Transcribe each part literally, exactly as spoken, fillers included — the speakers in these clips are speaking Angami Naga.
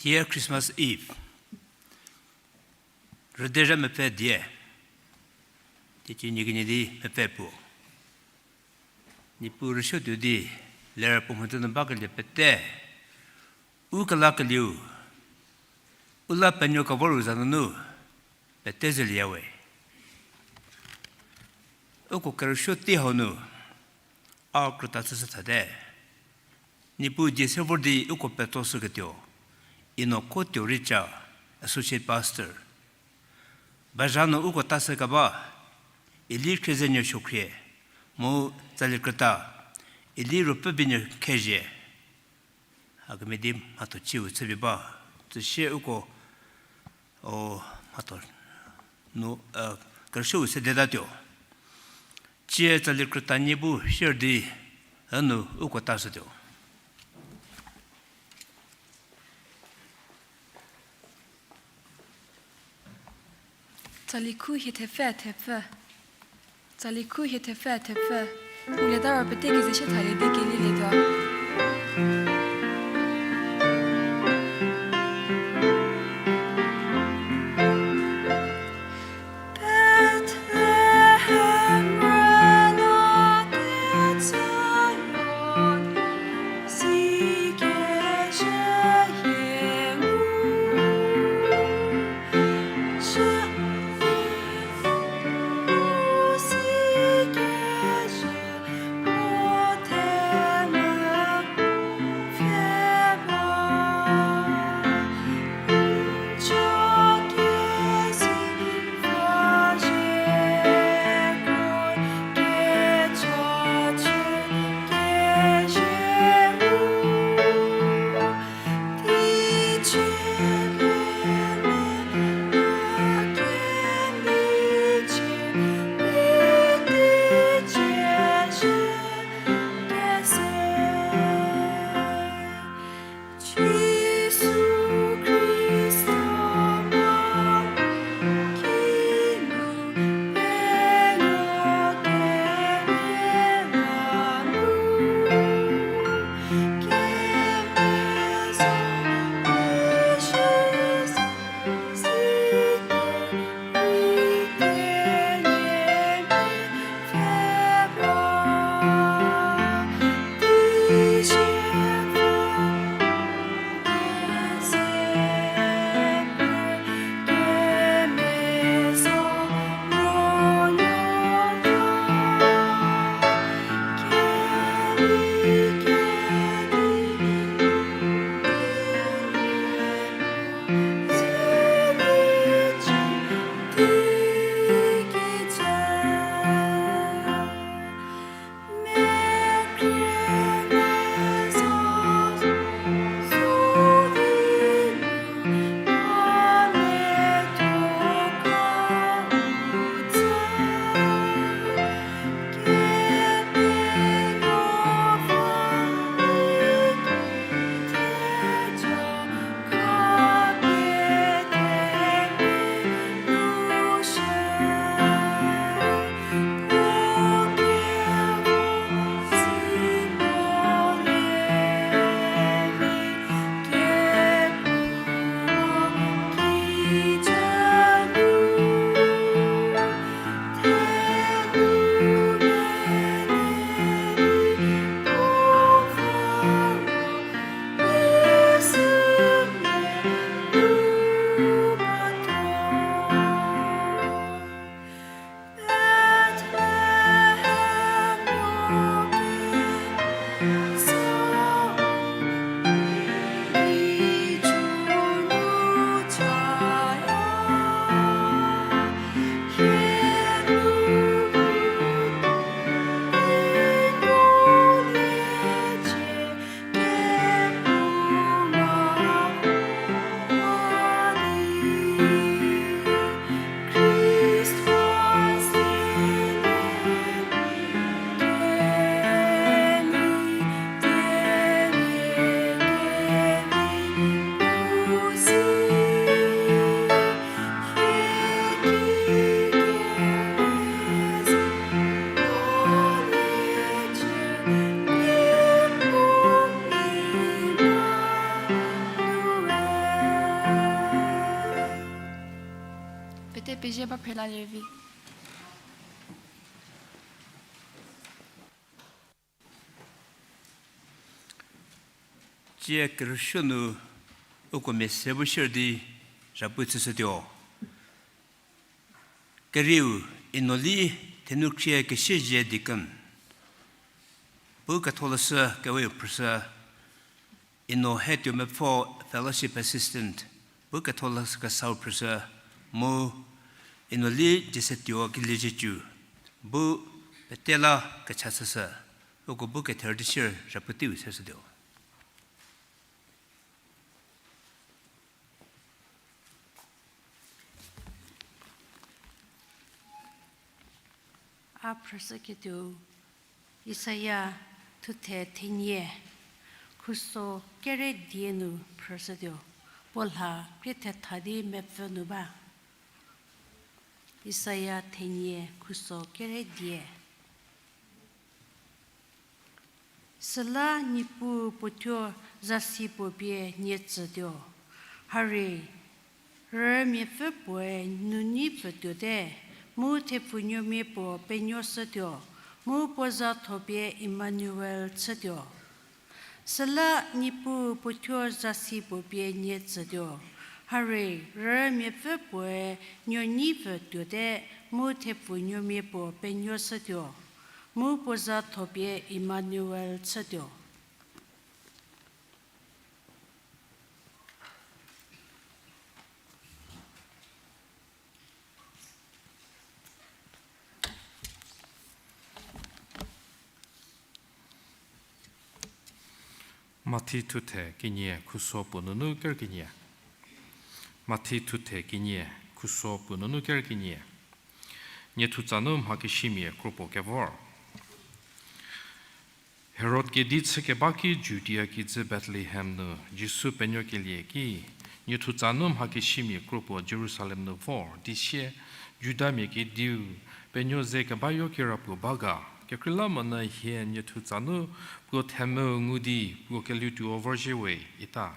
Dear Christmas Eve, rüdezha mepfü die, teicie nie kenie di mepfü puo. Niepuu rüsuo tuo di, ler puo mhodzü nu bakelie pete, u kelakelieu, u la penuo kevoru za nunu, pete zelieyawe. Uko kerüsuo tei hau nu, a krüta chüshü thate. Niepuu die se vor di uko petso shüketuo, Ino Kotuo Richa, Associate Pastor. Bazha nu uko tashü keba, Ili Khriezenuo Suokhrie, mu tsali krüta, Ili Ruopfübinuo Khezhie. Hakemhie di mhatho ciu chüpie ba, tsüsie uko, o, mhatho nu, kerüsuou sedetatuo. Cie tsali krüta nie bu share di, ünu uko tashütuo. Tsali khu hie thepfü thepfü. Tsali khu hie thepfü thepfü. Ngulieta ro pete keze shie thalie di kelilietuo. Pete pezie ba phre lalie vi. Tsie kerüsuo nu uko mia se bu share di zhapu chüshütuo. Kerieu, Inoli Thenukhrie Kesiezie deacon, bu ketholeshü keweu phrüshü, Ino Hetuomepfo fellowship assistant, bu ketholeshü kesau phrüshü, mu Inoli Diesetuo Kelieciecü, bu pete la kecha chüshü, uko bu kether di share zhapu teiu seshütuo. A phrüshüketuou, Isaia thuthe thenie, khuso kere die nu phrüshütuo, puo lha krie thetha di mepfü nu ba. Isaia thenie khuso kere die. Süla Niepuu puo thuo zasi puo pie nie tsütuo. Harie, rümiapfü puoe nunyi pfü tuote, mu thepfunuomia puo penuoshütuo, mu puo za tho pie Emmanuel chütuo. Süla Niepuu puo thuo zasi puo pie nie tsütuo. Harie, rümiapfü puoe nuonyi pfü tuote, mu thepfunuomia puo penuoshütuo, mu puo za tho pie Emmanuel chütuo. Mathi thuthe kenie khuso puo nunu ker kenie. Mathi thuthe kenie khuso puo nunu ker kenie. Niethutsa nu mhakesimia kro puo kevor. Herod kedi chükeba ki Judia kijü Bethlehem nu Jisu penuokelie ki, niethutsa nu mhakesimia kro puo Jerusalem nu vor di sie, Judamia kediu, penuo ze kebayo kirapuo ba ga? Kekreilamonyü hie niethutsa nu puo themvü ngu di puo kelutuo vorzhie we, ita.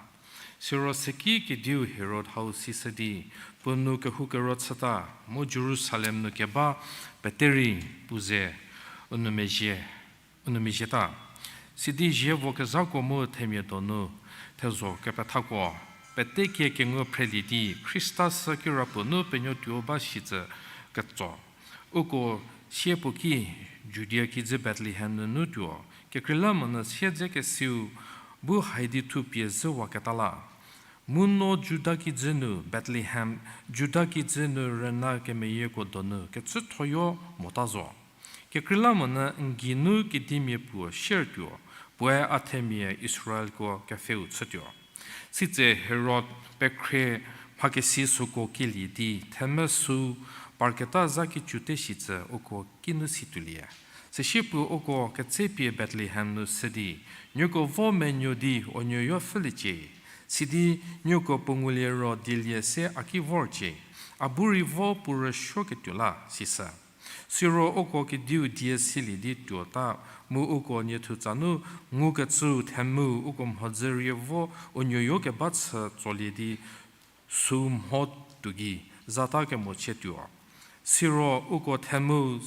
Siro süki kediu Herod hau sishü di, puo nu kehoukerü chüta, mu Jerusalem nu keba pete rei puo ze u nu mezhie, u nu mezhieta. Sidi zievo kezhako mu themia donu thezho kepethako pete kie kengu phrelie di Khrista sü kirapuo nu penuo tuo ba shicü ketso. Uko sie puo ki, Judia kijü Bethlehem nunu tuo, kekreilamonyü siedzekesiu bu hai di thupie zhüwaketa la. Mu no Juda kijü nu Bethlehem, Juda kijü nu rüna kemeyieko donu kecüthoyo mota zo. Kekreilamonyü n geinu kedimia puo siertuo, puoe a themia Israelko kepfheu chütuo. Sitse Herod pekhrie mhakesi süko kilie di themvü süu parketa zha kicüte shicü uko kinu situolie. Süsie puo uko ketsepie Bethlehem nu sü di, nuoko vo menuo di o nuoyo pfhüliecie, sidi nuoko puo ngulie ro dielie se a ki vorcie, a bu rei vo puo rüsuoketuo la, sisü. Siro uko kediu die silie di tuota, mu uko niethutsa nu ngukecüu themvüu uko mhodzü rie vo o nuoyo keba chü tsolie di süu mho tuo gei zata kemo chie tuo. Siro uko themvüu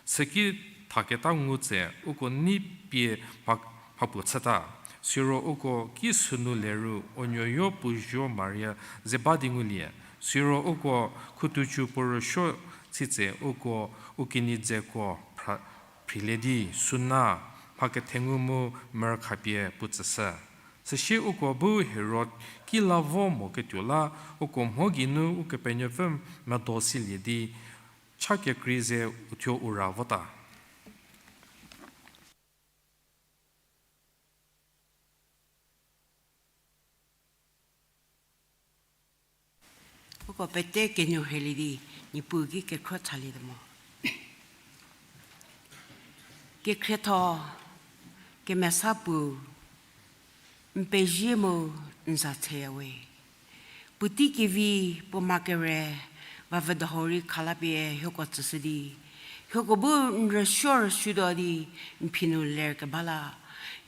süki thaketa ngu tse uko nei pie mha-, mhapuo chüta. Siro uko ki sünu leru o nuoyo puo zuo Maria ze ba di ngulie. Siro uko khutoucü puo rüsuo tsitse uko u kinyi dzeko phra-, phrilie di süna mha kethengu mu merü khapie puo tsüshü. Süsie uko bu Herod ki la vo moketuo la, uko mho geinu Ukepenuopfü medo silie di cha kekrei ze uthuo u ra vota. Uko pete kenuo rheilie di Niepuu ki kekhro chalietuo mo. Kekhrietho, kemesa puo, n pezie mu n za theyawe. Puotei kevi puo ma kere, va vüdo hau rei khalapie hieko tsüshü di, hieko bu n rüsuo rüsuotuo di n phi nu ler keba la.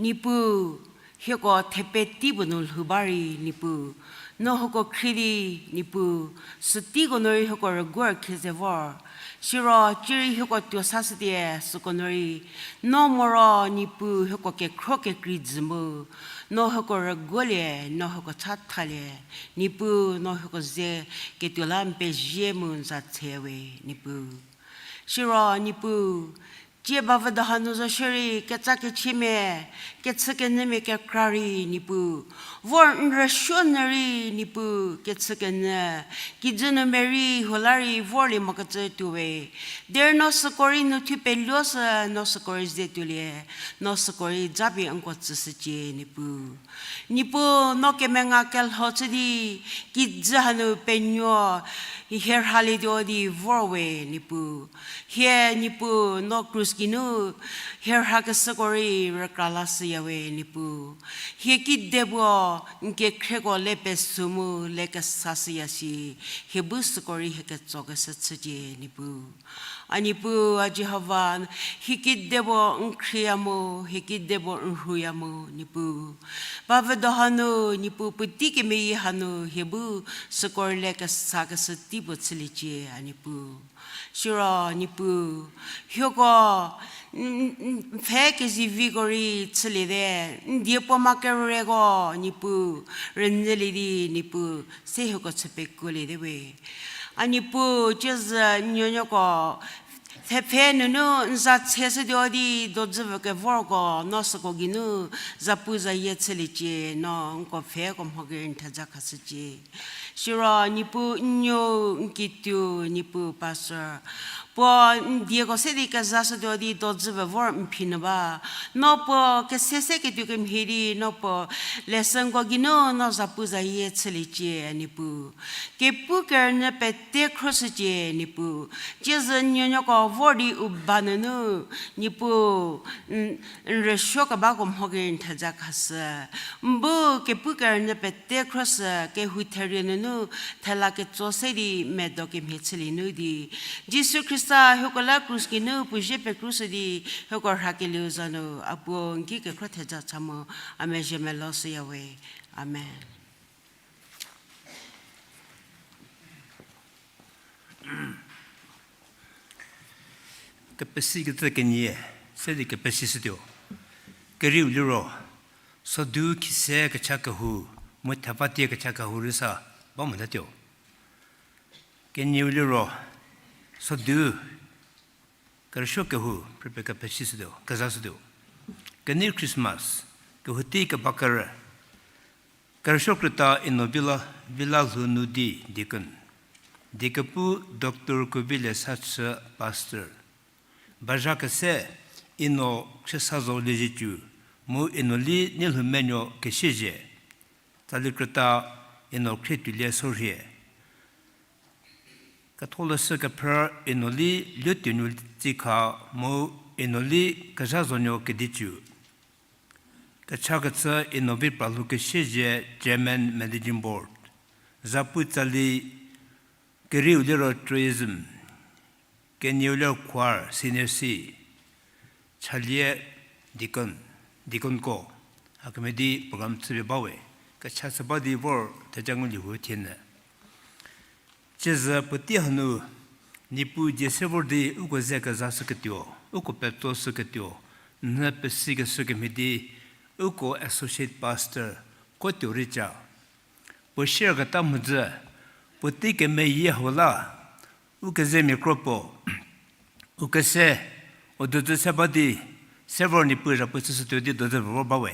Niepuu, hieko thepe tei puo nu lhou ba rei Niepuu, No hieko khrie di, Niepuu, süteiko nu rei hieko rüguor khie ze vor. Siro, cierei hieko tuo sashütie, süko nu rei, no moro Niepuu hieko kekhro kekrei jü mu, no hieko rüguolie, no hieko chathalie, Niepuu, no hieko ze ketuo la n pezie mu n za tse we, Niepuu. Siro, Niepuu, tie bavüdo hanu zo shierei, ketsa kechiemia, kechükenyümia kekra rei, Niepuu. Vor n rüsuo nyü rei, Niepuu, kechükenyü, kijü nu merei, huo la rei, vorlie mokecü tuo we. Derei no süko rei nu thupeluo sü, no süko rei ze tuolie, no süko rei japie nko tsüshücie, Niepuu. Niepuu, no kemenga kelho chü di, kijü hanu penuo, hie rhalietuo di vor we, Niepuu. Hie, Niepuu, no krus geinu, hie rhakeshüko rei rükra lashüya we, Niepuu. Hie kedipuo, n kekhrieko le pesü mu le kesashüya shi, hie bu süko rei hie ketsokeshü chücie, Niepuu. A Niepuu, a Jihova, hie kedipuo n khrieya mu, hie kedipuo n rhuya mu, Niepuu. Bavüdo hanu, Niepuu, puotei kemeyie hanu, hie bu süko rei le kesakeshü tei puo chüliecie, a Niepuu. Siro, Niepuu, hieko, n, n, n pfhe keziviko rei chüliete, n die puo ma kereko, Niepuu, rünyülie di, Niepuu, se hieko chü pekuoliete we. A Niepuu, ciezü n nuonuoko, thepfhe nunu n za tsheshütuo di dojüvü kevorko, no süko geinu, zapuzayie chüliecie, no nko pfheko mho gei n theja khashücie. Siro Niepuu n nuo n kituo Niepuu pastor. Puo n dieko se di kezashütuo di dojüvü vor n phi nu ba. No puo kese se ketuo kemhie di no puo lesson ko geinu no zapuzayie chüliecie Niepuu. Kepu kerünyü pete khroshücie Niepuu. Ciezü n nuonuoko vor di u ba nunu Niepuu n, n rüsuo kebako mho gei n theja khashü. N bu kepu kerünyü pete khroshü kehou therie nunu thela ketso se di medo kemhie chülie nu di. Jisu Khrista hieko la krus geinu puo zie pekrushü di hieko rhakelieu za nu a puo n ki kekhro theja cha mu a mezhie melo shüya we. Amen. Kepesikecü kenie se di kepesishütuo. Kerieu liro, sodu khise kecha kehou, mu thevatie kecha kehou rei sa ba motatuo. Kenieu liro, sodu kerüsuo kehou, prepare kepesishütuo, kezashütuo. Kenei Christmas, kehou tei keba kerü, kerüsuo krüta Ino Vila, Vila lhou nu di deacon. Diekepu Doctor Kovilie Sachü pastor. Bazha kese Ino Khriesazo Liezietsu, mu Ino Li Neilhoumenuo Kesiezie. Tsali krüta Ino Khrietuolie Sorhie. Ketholeshü kephrü Ino Li Luotuonuo Tsikha mu Ino Li Kezhazonuo Kedichu. Kechakechü Ino Vipralhou Kesiezie Chairman Managing Board. Zapu tsali kerieu liro tourism. Kenieu liro choir, senior C. Chalie deacon, deaconko. Hakemhie di program chüpie bawe. Kecha chü ba di vor theja ngulie hu thienyü. Ciezü puotei hanu, Niepuu die se vor di uko ze kezashüketuo, uko petsoshüketuo, nhü pesikeshü kemhie di, uko associate pastor, kotuo rei ca. Puo share keta mhodzü, puotei kemeyie hau la, u kezemia kro puo, u kese, u dozü se ba di, se vor Niepuu zhapu chüshütuo di dozü vor bawe.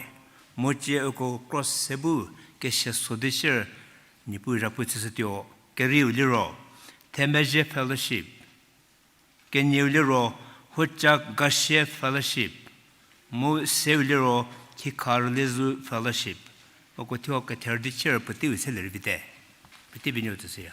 Mocie uko cross se bu kesia so di share Niepuu zhapu chüshütuo, kerieu liro, Themezhie Fellowship. Kenieu liro, Hochak Gasie Fellowship. Mu seu liro, Khikha Rüliezhou Fellowship. Uko thuo kether di share puoteiu se lerei vite. Puotei binuo tsüshüya.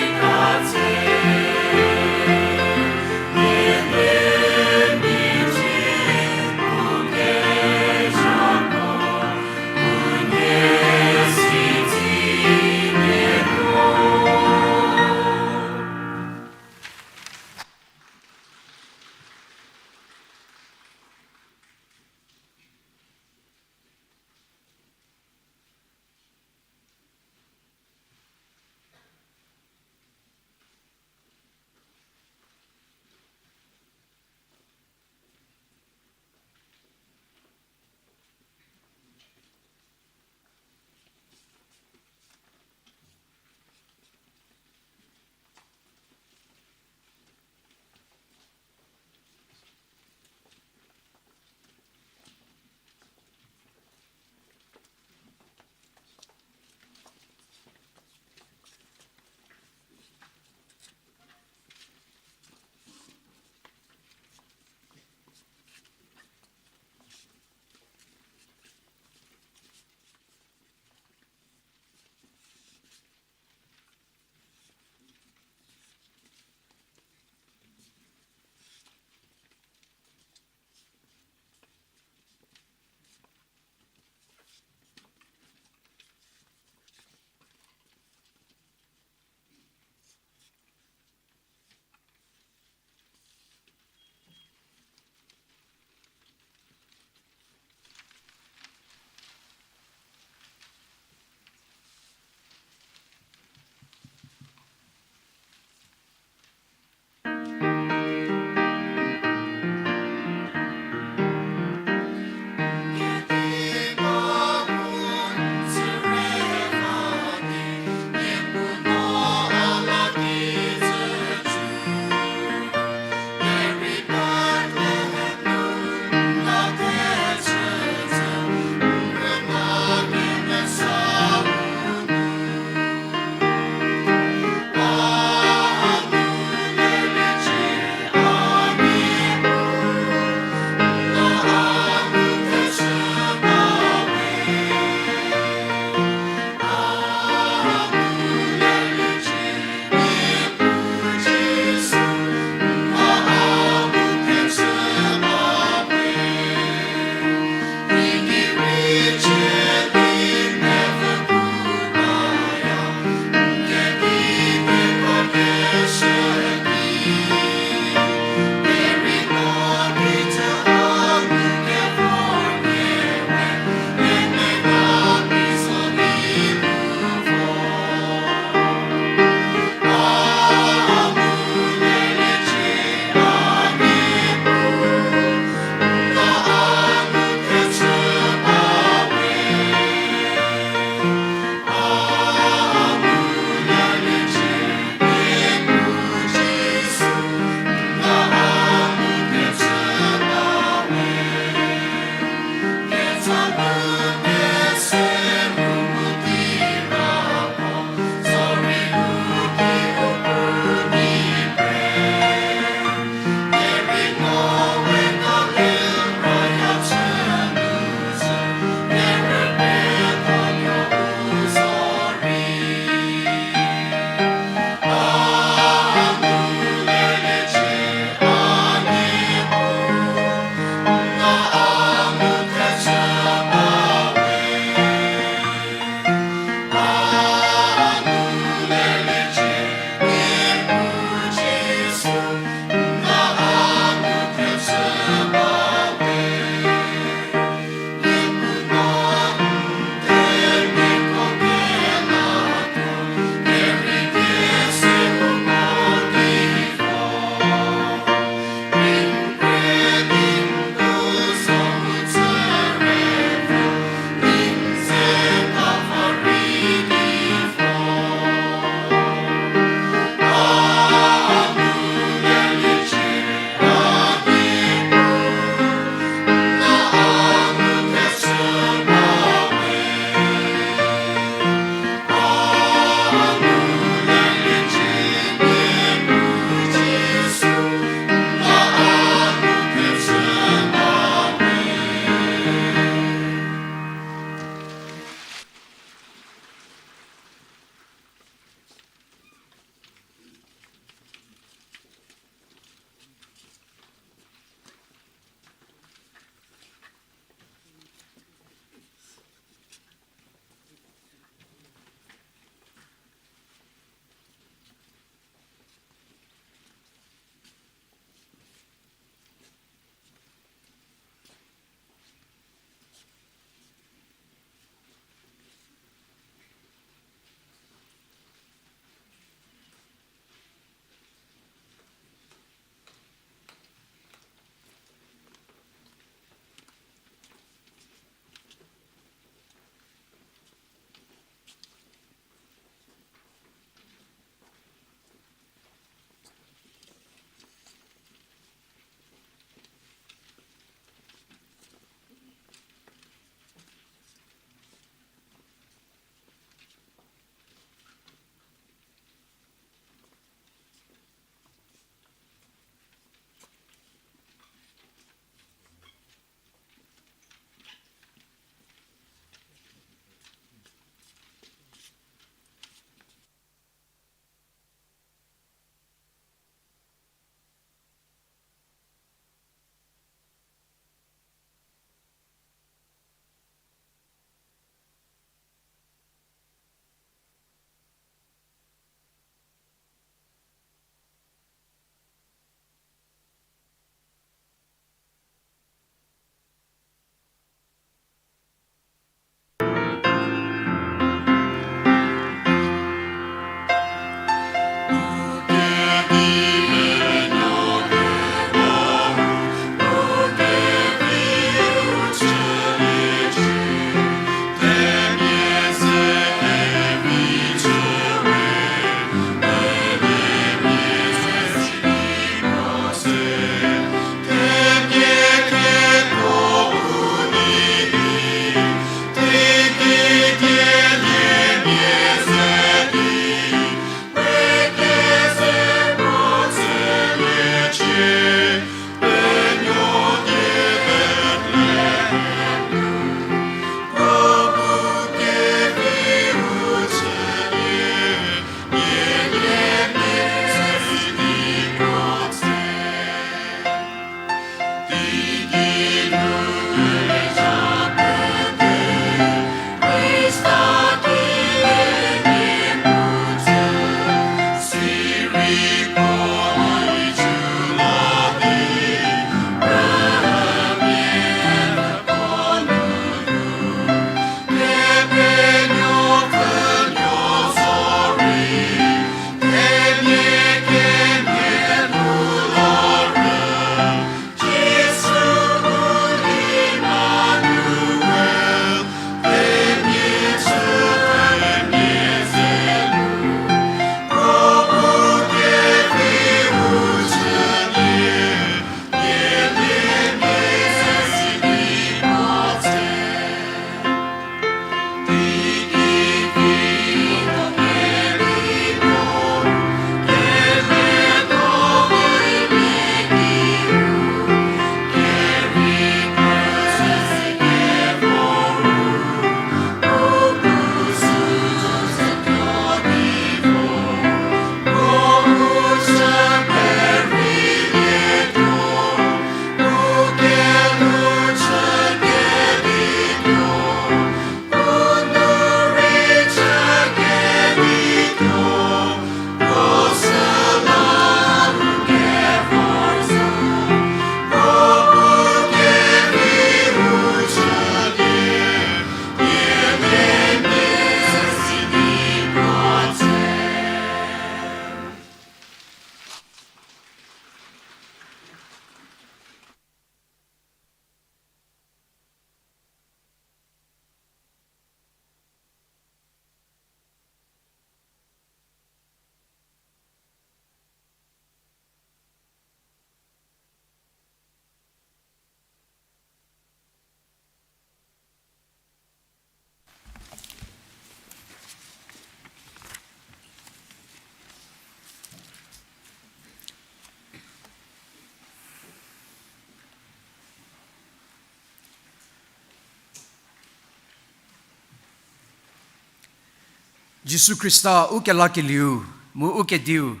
Jisu Khrista u kelakelieu, mu u kediu,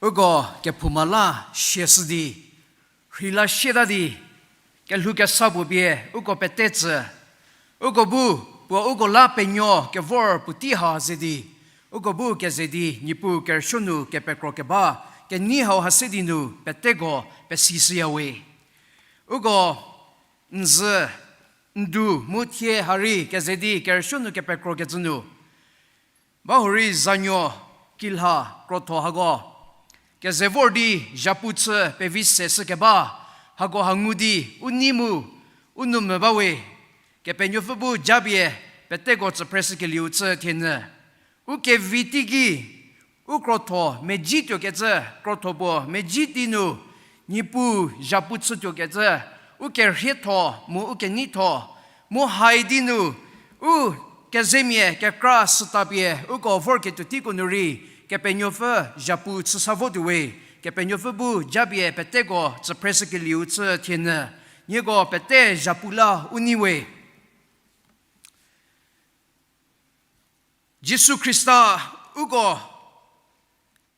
uko kephouma la siashü di, rheila siata di, kelhou kesa puo pie uko pete tsü, uko bu, puo uko la penuo kevor puotei ha ze di, uko bu keze di Niepuu kerüsuo nu kepekro keba, kenei hauha se di nu peteko pesishüya we. Uko n zü, n du, mu thie ha rei keze di kerüsuo nu kepekrokecü nu, bahurei zanuo, kilha, krotho hako keze vor di zhapu chü pevi se shü keba, hako ha ngu di u nei mu, u nou mvü ba we. Kepenuopfü bu japie peteko tsüphreshükelieu chü thienyü, u kevi teiki, u krotho mezhie tuokecü, krotho puo mezhie di nu, Niepuu zhapu chütuokecü, u kerhietho mu u keneitho, mu hai di nu, u kezemia kekra süta pie uko vorketuo teiko nu rei, Kepenuopfü zhapu chüsa votuo we. Kepenuopfü bu japie peteko tsüphreshükelieu chü thienyü, nieko pete zhapu la u nei we. Jisu Khrista uko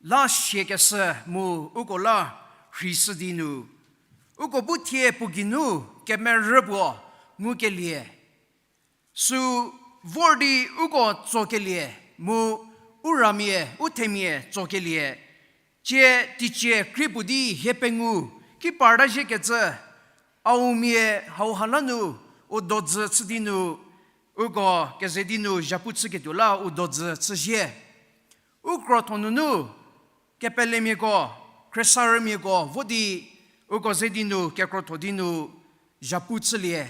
la siakeshü mu uko la rheishü di nu, uko bu thie puo geinu kemerü puo ngukelie, sü vor di uko tsokelie, mu u ramia, u themia tsokelie, tie teicie krie puo di hie pengou ki parta ziekecü, Aomia hauha la nu u dodzü chü di nu, uko keze di nu zhapu chüketuo la u dodzü chüzie. U krotho nunu, kepelemiako, khriesarümiako vo di, uko ze di nu kekrotho di nu zhapu chülie.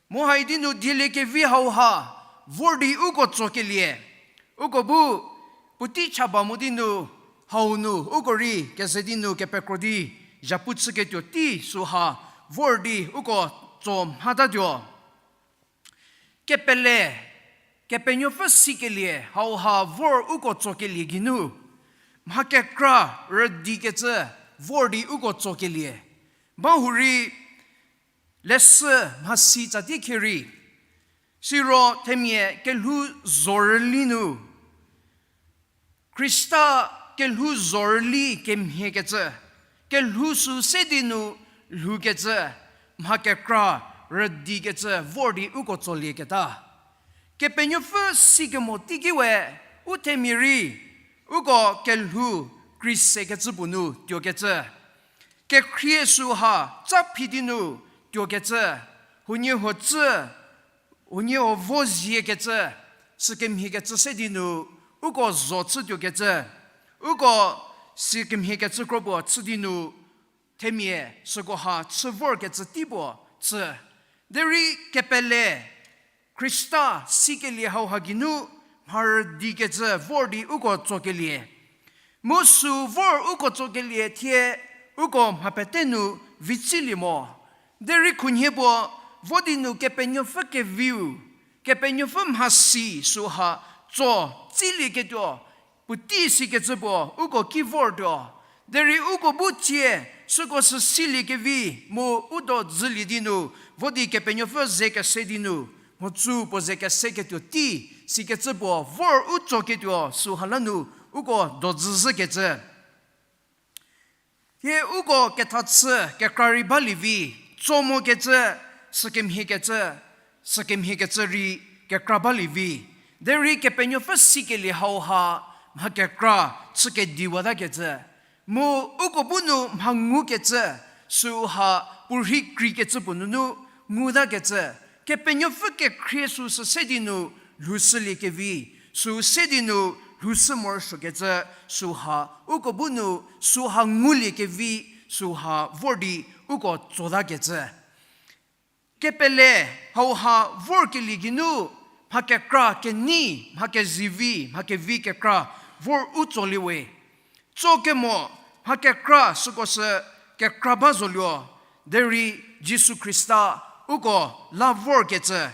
Mu hai di nu dieliekevi hauha vor di uko tsokelie, uko bu puotei cha ba mo di nu, hau nu uko rei keze di nu kepekro di zhapu chüketuo tei süha vor di uko tso mhatatuo. Kepele, Kepenuopfü sikelie hauha vor uko tsokelie geinu, mha kekra rüdikecü vor di uko tsokelie. Bahurei leshü mhasi tsatie khierei, siro themia kelhou zorüli nu, Khrista kelhou zorüli kemhiekecü, kelhou sü se di nu lhoukecü, mha kekra rüdikecü vor di uko tsolieketa. Kepenuopfü sikemo teiki we, u themia rei, uko kelhou kreisekecü puo nu tuokecü. Kekhrie süha tsa phi di nu tuokecü, huoniehuo tsü, huoniehuo vo ziekecü, sükemhiekecü se di nu, uko zo chütuokecü, uko sükemhiekecü kro puo chü di nu, themia sükoha chü vorkecü tei puo chü. Derei kepele, Khrista sikelie hauha geinu mha rüdikecü vor di uko tsokelie. Mu sü vor uko tsokelie thie uko mha pete nu vitsilie mo. Derei khunhie puo vo di nu Kepenuopfü keviu, Kepenuopfü mhasi süha tso tsilieketuo, puotei sikecü puo uko ki vortuo. Derei uko bu tsie süko sü siliekevi mu u dodzülie di nu vo di Kepenuopfü ze kese di nu, mhodzü puo ze keseketuo tei sikecü puo vor u tsoketuo süha la nu uko dodzü zhükecü. Hie uko kethachü kekra rei balie vi, tso mokecü, sükemhiekecü, sükemhiekecü rei kekra balie vi. Derei Kepenuopfü sikelie hauha mha kekra chü kediwatakecü. Mu uko bu nu mha ngukecü, süha puorhi kreikecü puo nunu ngutakecü. Kepenuopfü kekhrie sü sü se di nu lhoushüliekevi, sü se di nu lhoushü morosuokecü, süha uko bu nu süha nguliekevi, süha vor di uko tsotakecü. Kepele hauha vorkelie geinu mha kekra kenei, mha kezivi, mha kevi kekra vor u tsolie we. Tso kemo mha kekra süko sü kekra ba zoluo, derei Jisu Khrista uko la vorkecü.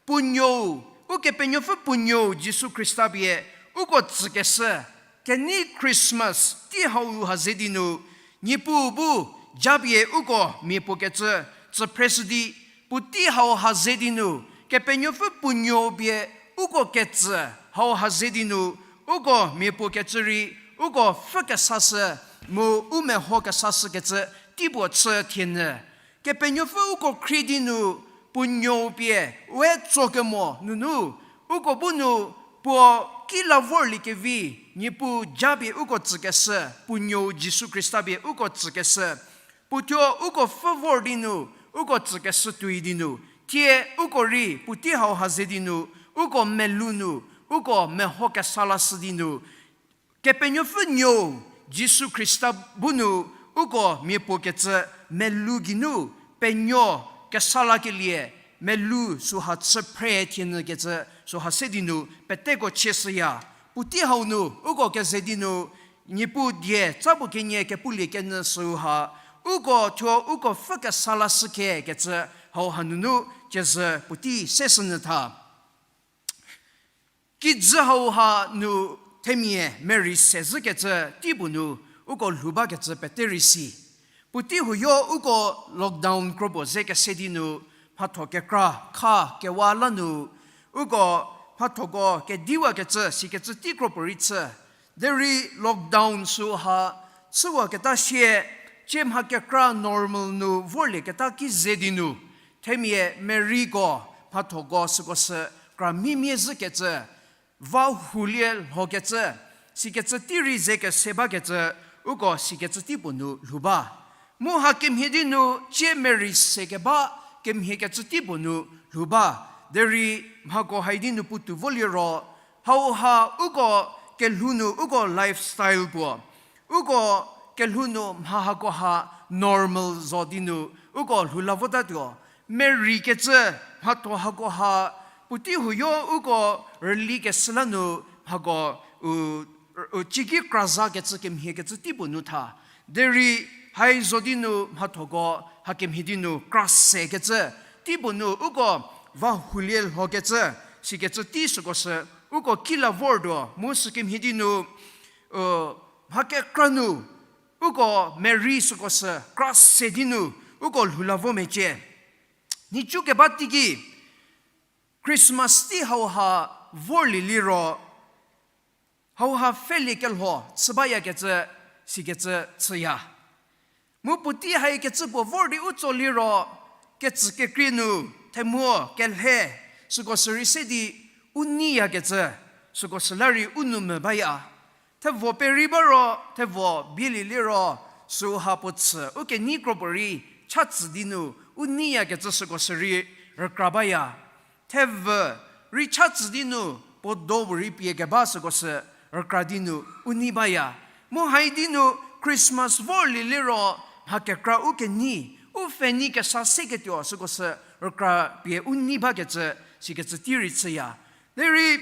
Puonuou, Ukepenuopfü puonuou Jisu Khrista pie uko tsükeshü, kenei Christmas tei hau ha ze di nu, Niepuu bu japie uko mia puo kecü tsüphreshü di, puotei hau ha ze di nu, Kepenuopfü puonuou pie uko ketsü hauha ze di nu, uko mia puo kecü rei, uko pfhü kesashü, mu u meho kesashükecü tei puo chü thie nyü. Kepenuopfü uko khrie di nu, puo nuou pie, we tso kemo nunu, uko bu nu, puo ki la vorlie kevi, Niepuu japie uko tsükeshü, puo nuou Jisu Khrista pie uko tsükeshü, puo thuo uko pfhü vor di nu, uko tsükeshü tuoi di nu, thie uko rei puotei hauha ze di nu, uko melou nu, uko meho kesa lashü di nu, Kepenuopfü nuou, Jisu Khrista bu nu, uko mia puo kecü melou geinu, penuo kesa lakelie, melou süha chü phre thie nyü kecü, süha se di nu, peteko chieshüya. Puotei hau nu, uko keze di nu, Niepuu die tsa puo kenie kepulie kenyü süha, uko thuo uko pfhü kesa lashü khe kecü, hauha nunu, kezü puotei seshünyü tha. Kijü hauha nu themia Mary se zhükecü tei puo nu uko lhou bakecü pete rei si. Puotei huoyo uko lockdown kro puo ze kese di nu mhatho kekra kha kewa la nu uko mhathoko kediwakecü sikecü tei kro puo rei chü. Derei lockdown süha chüwaketa sie, cie mha kekra normal nu vorlieketa ki ze di nu, themia Maryko mhathoko süko sü kra mimie zhükecü, va hulie lhokecü, sikecü tei rei ze kese bakecü, uko sikecü tei puo nu lhou ba. Mu hakemhie di nu cie Mary se keba kemhiekecü tei puo nu lhou ba. Derei mhako hai di nu puotou vo liro, hauha uko kelhou nu uko lifestyle puo, uko kelhou nu mha hakoha normal zo di nu uko lhou la votatuo. Marykecü mhatho hakoha puotei huoyo uko rüli keshü la nu mhako u, u ciki kra zakecü kemhiekecü tei puo nu tha. Derei hai zo di nu mhathoko hakemhie di nu kra sekecü tei puo nu uko va hulie lhokecü, sikecü tei süko sü uko ki la vortuo mu sükemhie di nu, u, mha kekra nu, uko Mary süko sü kra se di nu, uko lhou la vo mecie. Nhicu keba teiki, Christmas tei hauha vorlie liro, hauha pfhelie kelho chü bayakecü, sikecü chüya. Mu puotei haikecü puo vor di u tso liro, kecü kekrie nu, themuo, kelhe, süko sü rei se di u neiyakecü, süko süla rei u nou mvü baya. Thevo peri ba ro, thevo bielie liro, süha puo chü, u kenei kro puo rei, cha tsü di nu, u neiyakecü süko sü rei rükra baya. Thevü rei cha tsü di nu, puo do puo rei pie keba süko sü rükra di nu, u nei baya. Mu hai di nu, Christmas vorlie liro, mha kekra u kenei, u pfhenei kesa seketuo süko sü rükra pie u nei bakecü, sikecü tei rei chüya. Derei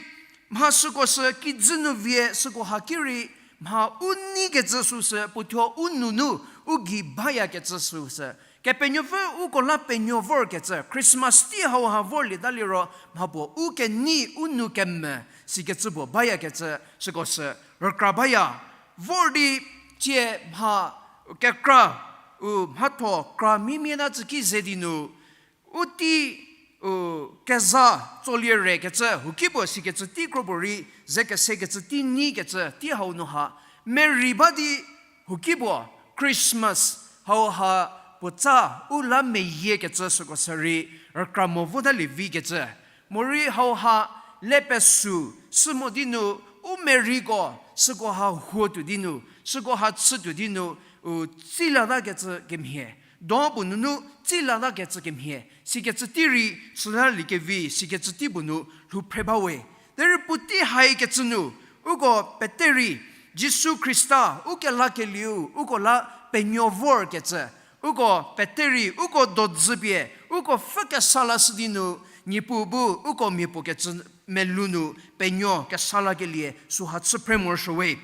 mha süko sü kijü nu vie süko ha ki rei mha u neikecü süsü puothuo u nou nu u gei bayakecü süsü. Kepenuopfü uko la penuo vorkecü Christmas tei hauha vorlieta liro mha puo u kenei u nou kemvü sikecü puo bayakecü süko sü rükra baya. Vor di tie mha kekra u mhatho kra mimie na tsü ki ze di nu u tei, u, keza tsolie rekecü, huki puo sikecü tei kro puo rei, ze kesekecü tei neikecü, tei hau nu ha, Mary ba di huki puo, Christmas, hauha puotsa u la meyiekecü süko sü rei, rükra mo votalie vikecü. Morei hauha le pesu, sü mo di nu, u Maryko, süko ha huo tuo di nu, süko ha chü tuo di nu, u, tsei latakecü kemhie. Do puo nunu tsei latakecü kemhie, sikecü tei rei süla liekevi, sikecü tei puo nu lhou phre ba we. Derei puotei haikecü nu, uko pete rei, Jisu Khrista, u kelakelieu, uko la penuo vorkecü, uko pete rei, uko dodzü pie, uko pfhü kesa lashü di nu, Niepuu bu, uko mia puo kecü melou nu, penuo kesa lakelie, süha chü phre morosuo we.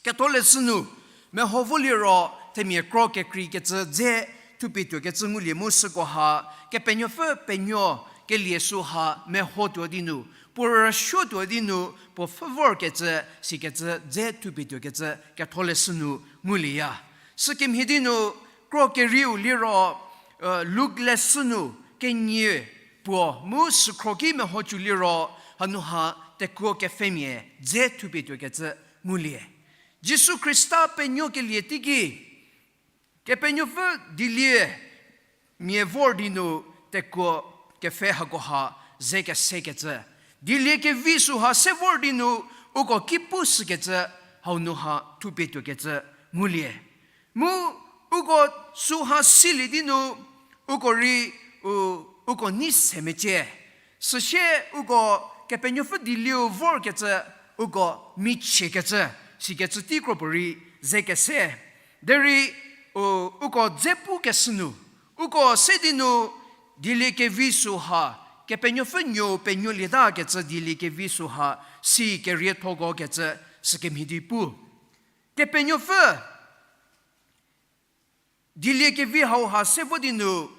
Ketholeshü nu, meho vo liro, themia kro kekreikecü dze thupie tuokecü ngulie mu süko ha, Kepenuopfü penuo kelie süha meho tuo di nu, puo rüsuo tuo di nu, puo pfhü vorkecü, sikecü dze thupie tuokecü, Ketholeshü nu ngulieya. Sükemhie di nu, kro kerieu liro, Luk leshü nu, kenie, puo mu sükhro ki meho cü liro, hanu ha tekuo kepfhemia dze thupie tuokecü ngulie. Jisu Khrista penuokelie teiki, Kepenuopfü dieliemia vor di nu tekuo kepfhe hakoha ze kesekecü, dieliekevi süha se vor di nu uko ki pushükecü, hau nu ha thupie tuokecü ngulie. Mu uko süha silie di nu uko rei, u, uko nei se mecie. Süsie uko Kepenuopfü dielieu vorkecü, uko michiekecü, sikecü tei kro puorei ze kese. Derei, u, uko dze pukeshü nu, uko se di nu dieliekevi süha, Kepenuopfü nuo penuolieta kecü dieliekevi süha, si keriethoko kecü sükemhie di pu. Kepenuopfü dieliekevi hauha se vo di nu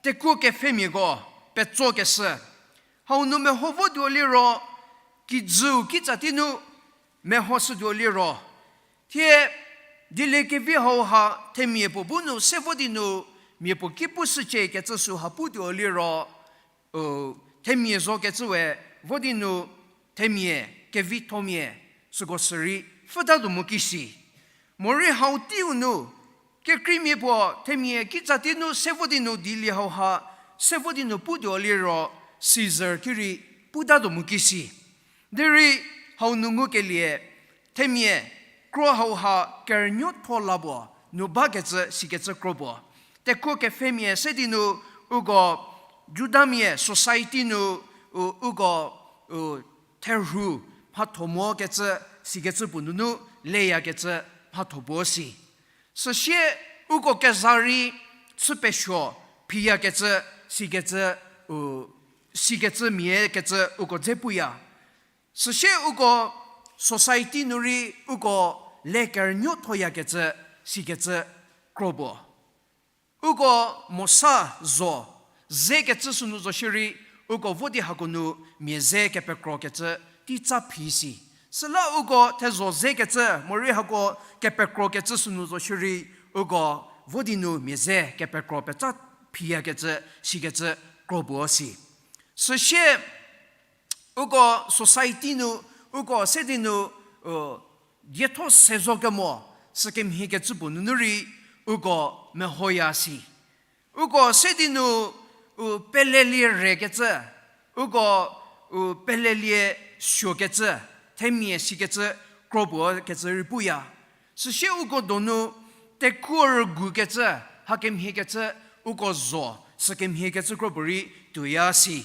tekuo kepfhemiako petsokeshü. Hau nu meho votuo liro, kijüu kitsa tei nu mehoshütuo liro, thie dieliekevi hauha themia puo bu nu se vo di nu mia puo ki pushücie kecü süha putuo liro, u, themia zokecü we vo di nu themia kevithomia süko sürei pfhütatuo mo kisi. Morei hau teiu nu, kekreimia puo themia kitsa tei nu se vo di nu dielie hauha se vo di nu putuo liro, Caesar ki rei putatuo mo kisi. Derei hau nu ngukelie, themia kro hauha kerünuotho la puo nu bakecü sikecü kro puo. Tekuo kepfhemia se di nu uko Judamia society nu, u, uko, u, therhu mhatho mokecü sikecü puo nunu leyakecü mhatho puo si. Süsie uko keza rei chü pesuo phiyakecü sikecü, u, sikecü mia kecü uko dze puya. Süsie uko society nu rei uko le kerünuothoyakecü sikecü kro puo. Uko Mosa zo, zekecü sünu zo shierei, uko vo di hako nu mia ze kepekrokecü tei tsa phi si. Süla uko thezo zekecü morei hako kepekrokecü sünu zo shierei, uko vo di nu mia ze kepekro petsa phiyakecü sikecü kro puo si. Süsie uko society nu, uko se di nu, u, dietho se zo kemo, sükemhiekecü puo nunu rei uko mehoya si. Uko se di nu, u, pelelie rekecü, uko, u, pelelie suokecü, themia sikecü kro puo kecü rei puya. Süsie uko donu tekuo rügukecü, hakemhiekecü, uko zo, sükemhiekecü kro puorei tuoya si.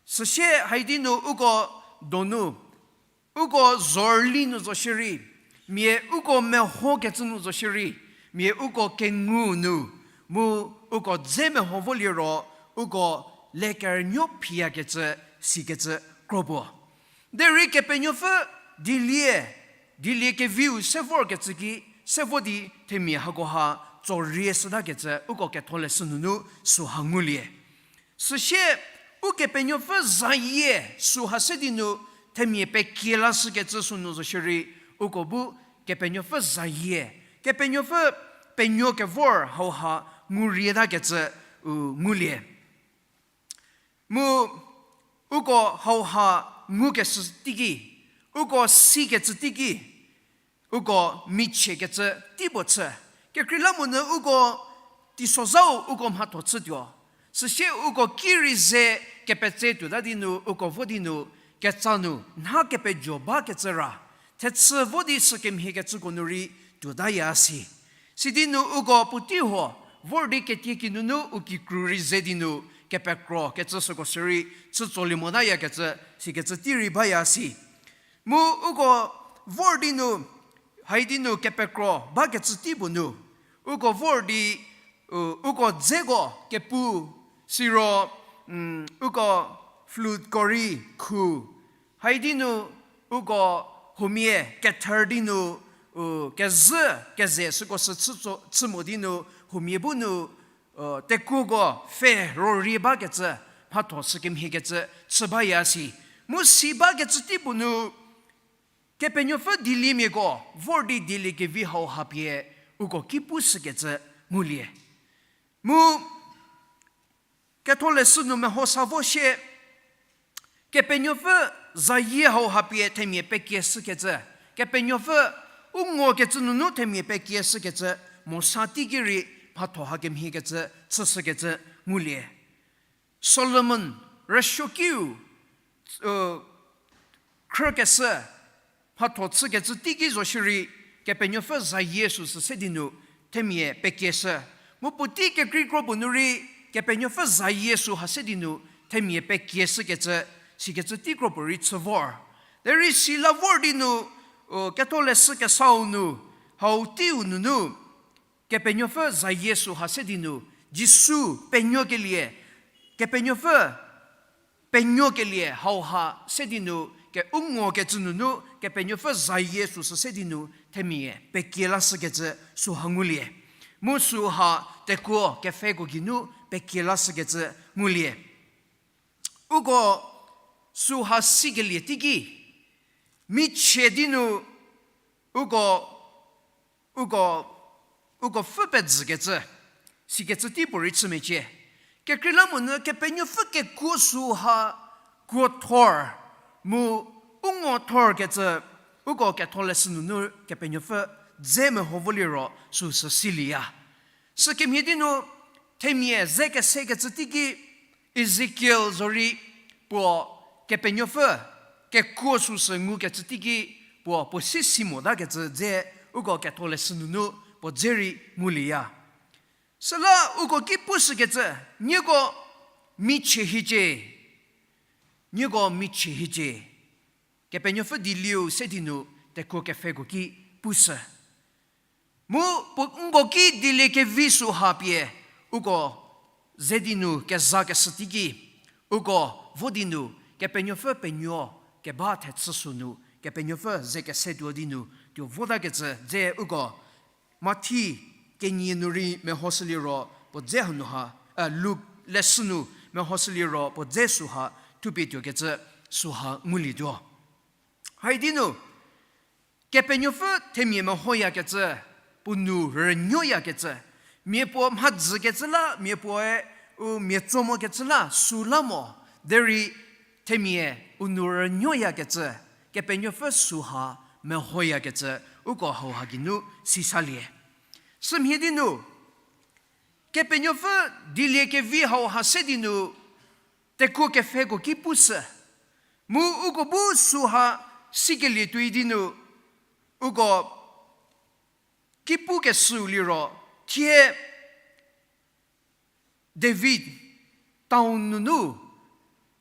Süsie hai di nu uko donu, uko zorli nu zo shierei, mia uko mehokecü nu zo shierei, mia uko kengu nu, mu uko dze meho vo liro, uko le kerünuo phiyakecü sikecü kro puo. Derei Kepenuopfü dielie, dieliekeviu se vorkecü ki, se vo di themia hakoha tsorie shütakecü uko ketholeshü nunu süha ngulie. Süsie, Ukepenuopfü zayie süha se di nu themia pekie lashükecü sünu zo shierei, uko bu Kepenuopfü zayie, Kepenuopfü penuo kevor hauha ngurietakecü, u, ngulie. Mu uko hauha ngukeshü teiki, uko sikecü teiki, uko michiekecü tei puo chü. Kekreilamonyü uko teisozhau uko mhatho chütuo. Süsie uko ki rei ze kepetse tuota di nu uko vo di nu ketsa nu nha kepejo bakecü ra, thechü vo di sükemhiekecüko nu rei tuotaya si. Sidi nu uko puotei huo vor di ketieki nunu u kikru rei ze di nu kepekrokecü süko sürei chütsolie motayakecü, sikecü tei rei baya si. Mu uko vor di nu, hai di nu kepekro bakecü tei puo nu, uko vor di, u, uko dzeko kepu, siro, uko fluteko rei khu, hai di nu uko huomia kethar di nu, u, kezhü keze süko sü chü mo di nu huomia bu nu, tekuoko pfhe rorie bakecü, mhatho sükemhiekecü chü baya si. Mu si bakecü tei puo nu, Kepenuopfü dieliemiako vor di dieliekevi hauha pie uko ki pushükecü ngulie. Mu Ketholeshü nu meho sa vo shie, Kepenuopfü zayie hauha pie themia pekieshükecü, Kepenuopfü u ngokecü nunu themia pekieshükecü, Mosa teiki rei mhatho hakemhiekecü chüshükecü ngulie. Solomon rüsuokiu, khrükeshü, mhatho chükecü teiki zo shierei, Kepenuopfü zayie süsü se di nu themia pekieshü. Mu puotei kekreikro puo nu rei, Kepenuopfü zayie süha se di nu themia pekieshükecü, sikecü teikro puo rei chü vor. Derei sila vor di nu, Ketholeshü Kesau nu, hau teiu nunu, Kepenuopfü zayie süha se di nu, Jisu penuokelie, Kepenuopfü penuokelie hauha se di nu, ke u ngokecü nunu, Kepenuopfü zayie süsü se di nu themia pekie lashükecü süha ngulie. Mu süha tekuo kepfheko geinu pekie lashükecü ngulie. Uko süha sikelie teiki, michie di nu uko, uko, uko pfü pezükecü, sikecü tei puorei chü mecie. Kekreilamonyü Kepenuopfü kekuo süha kuo thor, mu u ngo thorkecü, uko Ketholeshü nunu Kepenuopfü dze meho voliro süsü silieya. Sükemhie di nu, themia ze kesekecü teiki, Ezekiel zorei puo Kepenuopfü kekuo süsü ngukecü teiki puo, puo si si motakecü dze uko Ketholeshü nunu puo dze rei ngulieya. Süla uko ki pushükecü, nieko michie hiecie, nieko michie hiecie. Kepenuopfü dielieu se di nu tekuo kepfheko ki pushü. Mu puo nko ki dieliekevi süha pie uko ze di nu kezakeshü teiki, uko vo di nu Kepenuopfü penuo keba thechü sünu Kepenuopfü ze kesetuo di nu tuo votakecü dze uko Mathi kenie nu rei mehoshüliro puo dze hanu ha, Luk leshü nu mehoshüliro puo dze süha thupie tuokecü süha ngulietuo. Haidi nu, Kepenuopfü themia mehoyakecü, puo nou rünuoyakecü, mia puo mhadzükecü la, mia puoe u mia tso mokecü la, süla mo, derei themia u nou rünuoyakecü, Kepenuopfü süha mehoyakecü, uko hauha geinu sisalie. Sümhie di nu, Kepenuopfü dieliekevi hauha se di nu, tekuo kepfheko ki pushü. Mu uko bu süha sikelie tuoi di nu, uko ki pukeshüu liro, thie David town nunu,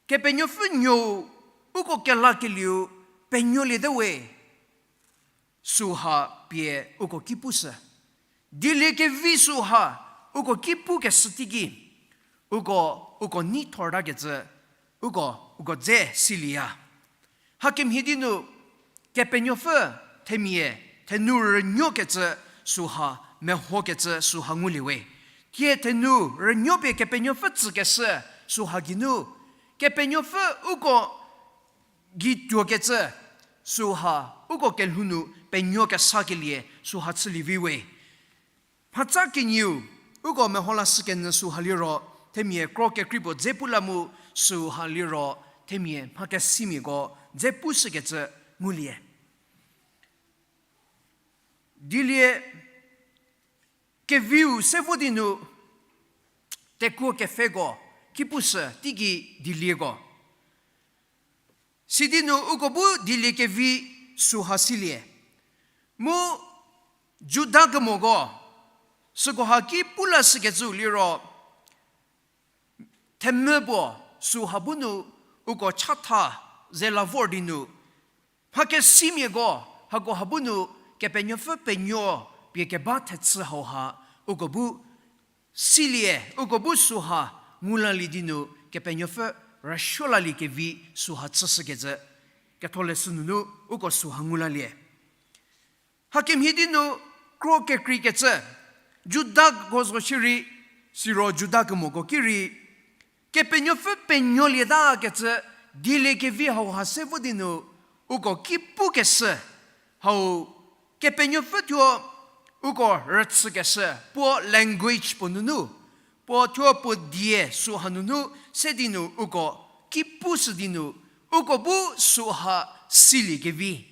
Kepenuopfü nuou uko kelakelieu penuoliete we, süha pie uko ki pushü. Dieliekevi süha uko ki pukeshü teiki, uko, uko nei thortakecü, uko, uko dze silieya. Hakemhie di nu, Kepenuopfü themia, thenu rünuokecü süha, mehokecü süha ngulie we. Thie thenu rünuo pie Kepenuopfü tsükeshü süha geinu, Kepenuopfü uko gei tuokecü süha, uko kelhou nu penuo kesakelie süha chülie vi we. Mhatsa kenieu, uko meho lashükenyü süha liro, themia kro kekrei puo dze pu la mu süha liro, themia mha kesimiako dze pushükecü ngulie. Dieliekeviu se vo di nu, tekuo kepfheko ki pushü teiki dielieko. Sidi nu uko bu dieliekevi süha silie. Mu Juda kemoko, sükoha ki pu lashükecüu liro, themvü puo süha bu nu uko chatha ze la vor di nu, mha kesimiako, hakoha bu nu Kepenuopfü penuo pie keba thechü hauha, uko bu silie, uko bu süha ngu lalie di nu Kepenuopfü rüsuo laliekevi süha chüshükecü, Ketholeshü nunu uko süha ngu lalie. Hakemhie di nu kro kekreikecü, Judako zo shierei, siro Juda kemoko ki rei, Kepenuopfü penuolieta kecü dieliekevi hauha se vo di nu, uko ki pukeshü, hau Kepenuopfü thuo uko rüchükeshü, puo language puo nunu, puo thuo puo die süha nunu se di nu uko ki pushü di nu, uko bu süha siliekevi,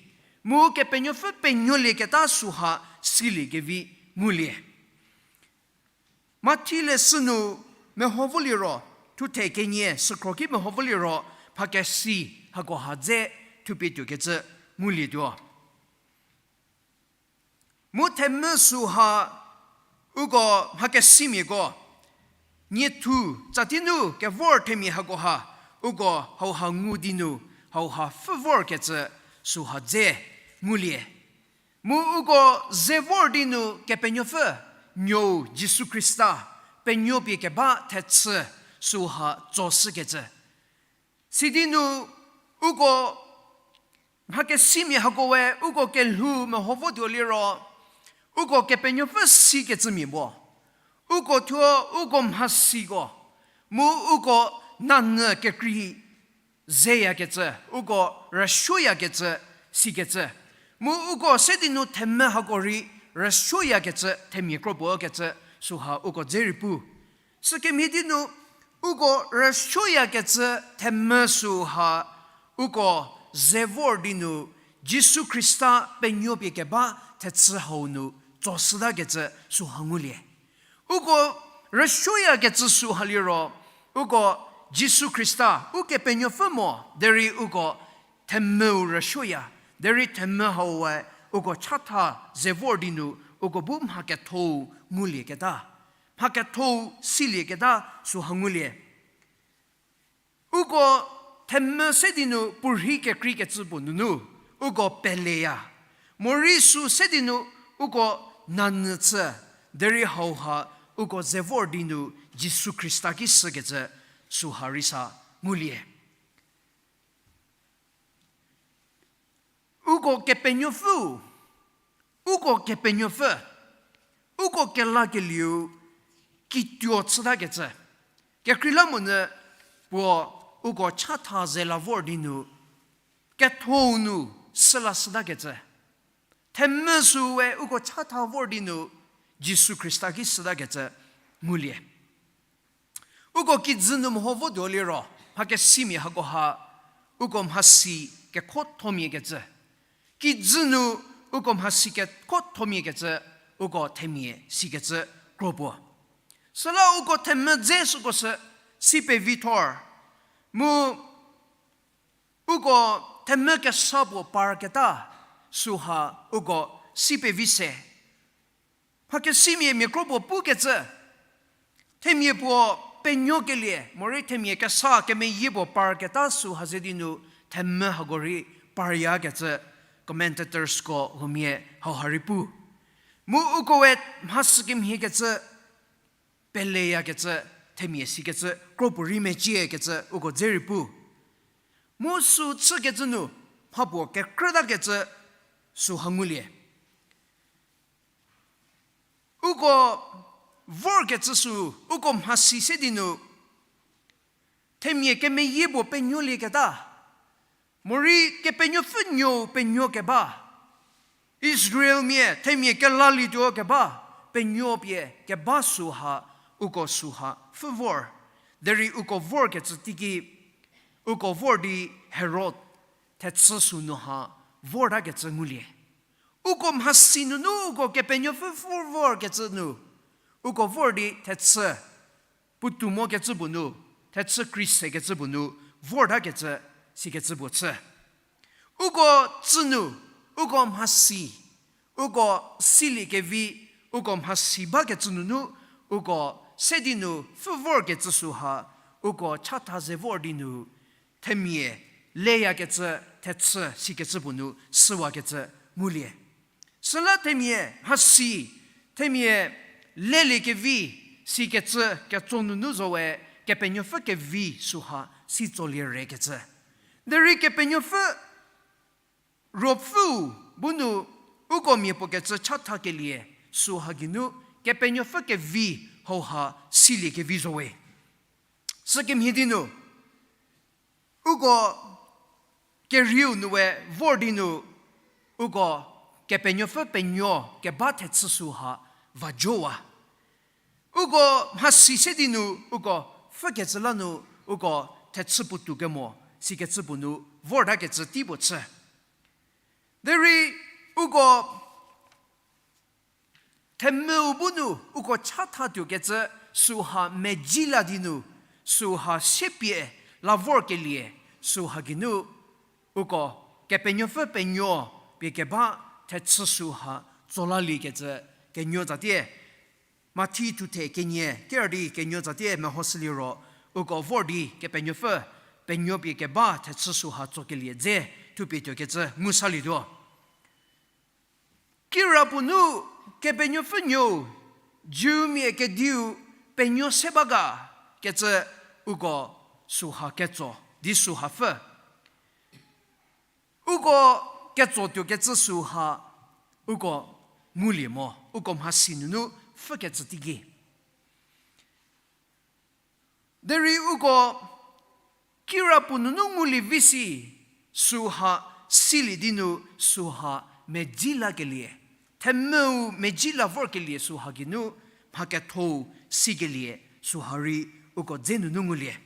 mu Kepenuopfü penuolieketa süha siliekevi ngulie. Mathi leshü nu meho voliro, thuthe kenie sükhro ki meho voliro, mhakesi hakoha dze thupie tuokecü ngulietuo. Mu themvü süha uko mhakesimiako, niethu tsati nu kevor themia hakoha, uko hauha ngu di nu, hauha pfhü vorkecü süha dze ngulie. Mu uko ze vor di nu Kepenuopfü, Nuou Jisu Khrista, penuo pie keba thechü süha tsoshükecü. Sidi nu uko mhakesimia hako we uko kelhou meho votuo liro, uko Kepenuopfü sikecümia puo, uko thuo uko mhasiko, mu uko nanyü kekrei zeyakecü, uko rüsuoyakecü, sikecü. Mu uko se di nu themvü hako rei rüsuoyakecü themia kro puo kecü süha uko dze rei pu. Sükemhie di nu uko rüsuoyakecü themvü süha uko ze vor di nu Jisu Khrista penuo pie keba thechü hau nu tsoshütakecü süha ngulie. Uko rüsuoyakecü süha liro, uko Jisu Khrista Ukepenuopfü mo derei uko themvüu rüsuoya, derei themvü hau we uko chatha ze vor di nu uko bu mha kethou ngulieketa, mha kethou silieketa süha ngulie. Uko themvü se di nu puorhi kekreikecü puo nunu uko peleya. Morei sü se di nu uko nanyü chü, derei hauha uko ze vor di nu Jisu Khrista ki shükecü süha rei sa ngulie. Uko Kepenuopfü, uko Kepenuopfü, uko kelakelieu kituo chütakecü. Kekreilamonyü puo uko chatha ze la vor di nu, kethou nu süla shütakecü. Themvü sü we uko chatha vor di nu, Jisu Khrista ki shütakecü ngulie. Uko kijü nu meho votuo liro, mhakesimia hakoha, uko mhasi kekhothomia kecü. Kijü nu uko mhasi kekhothomia kecü, uko themia sikecü kro puo. Süla uko themvü dze süko sü si pevi thor. Mu uko themvü kesa puo parketa süha uko si pevi se. Mhakesimia mia kro puo pukecü, themia puo penuokelie, morei themia kesa kemeyie puo parketa süha ze di nu themvü hako rei paryakecü commentatorsko huomia hauha rei pu. Mu uko we mhasi kemhiekecü, peleyakecü, themia sikecü kro puorei meciekecü uko dze rei pu. Mu sü chükecü nu mha puo kekrütakecü süha ngulie. Uko vorkecü sü, uko mhasi se di nu themia kemeyie puo penuolieketa, morei Kepenuopfü Nuou penuo keba, Israelmia themia kelalietuo keba, penuo pie keba süha, uko süha pfhü vor, derei uko vorkecü teiki, uko vor di Herod thechü sü nu ha vortakecü ngulie. Uko mhasi nunu uko Kepenuopfü pfhü vorkecü nu, uko vor di thechü, puotou mokecü puo nu, thechü kreisekecü puo nu vortakecü, sikecü puo chü. Uko tsü nu, uko mhasi, uko siliekevi, uko mhasi bakecü nunu, uko se di nu pfhü vorkecü süha, uko chatha ze vor di nu, themia leyakecü, thechü sikecü puo nu süwakecü ngulie. Süla themia mhasi, themia leliekevi, sikecü ketso nunu zo we, Kepenuopfü kevi süha si tsolie rekecü. Derei Kepenuopfü Ruopfüu bu nu uko mia puo kecü chathakelie süha geinu Kepenuopfü kevi hauha siliekevi zo we. Sükemhie di nu, uko kerieu nu we vor di nu, uko Kepenuopfü penuo keba thechü süha va jowa. Uko mhasi se di nu, uko pfhükecü la nu, uko thechü puotou kemo, sikecü puo nu, vortakecü tei puo chü. Derei uko themvüu bu nu, uko chathatuokecü süha mezhie la di nu, süha siepie la vorkelie, süha geinu, uko Kepenuopfü penuo pie keba thechü süha tsolaliekecü kenuo tsatie. Mathi thuthe kenie kerdi kenuo tsatie mehoshüliro, uko vor di Kepenuopfü penuo pie keba thechü süha tsokelie dze thupie tuokecü ngu salietuo. Kirapuo nu Kepenuopfü nuou, Jewmia kediu penuo se ba ga kecü uko süha ketso di süha pfhü. Uko ketsotuokecü süha uko ngulie mo, uko mhasi nunu pfhükecü teiki. Derei uko kirapuo nunu ngulie vi si, süha silie di nu süha mezhie lakelie, themvüu mezhie la vorkelie süha geinu mha kethou sikelie süha rei uko dze nunu ngulie.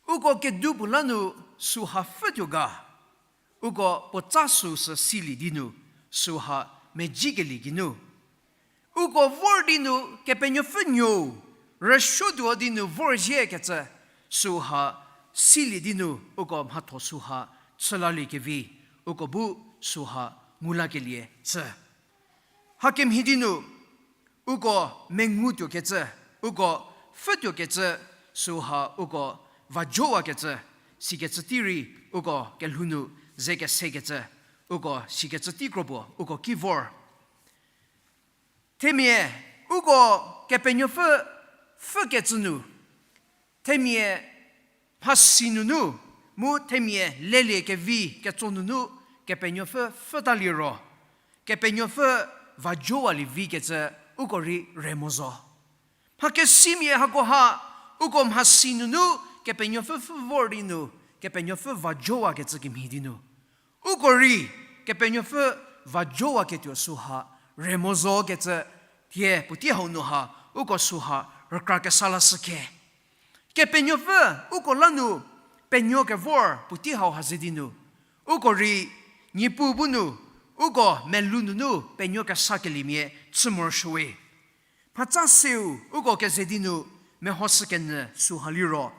Uko kedu puo la nu süha pfhütuo ga, uko puotsa süsü silie di nu süha mezhiekelie geinu, uko vor di nu Kepenuopfü nuou rüsuotuo di nu vorzhiekecü süha silie di nu uko mhatho süha chülaliekevi, uko bu süha ngulakelie chü. Hakemhie di nu uko mengutuokecü, uko pfhütuokecü süha uko vajowakecü, sikecü tei rei uko kelhou nu ze kesekecü, uko sikecü tei kro puo uko ki vor. Themia uko Kepenuopfü pfhükecü nu, themia mhasi nunu, mu themia lelie kevi ketso nunu Kepenuopfü pfhütaliro, Kepenuopfü vajowalie vikecü uko rei re mo zo. Mhakesimia hakoha uko mhasi nunu Kepenuopfü pfhü vor di nu, Kepenuopfü vajowakecü kemhie di nu, uko rei Kepenuopfü vajowaketuo süha re mo zokecü, thie puotei hau nu ha uko süha rükra kesa lashü khe. Kepenuopfü uko la nu penuo kevor puotei hau ha ze di nu, uko rei Niepuu bu nu uko melou nunu penuo kesakeliemia chü morosuowe. Mhatsa seu uko keze di nu mehoshükenyü süha liro,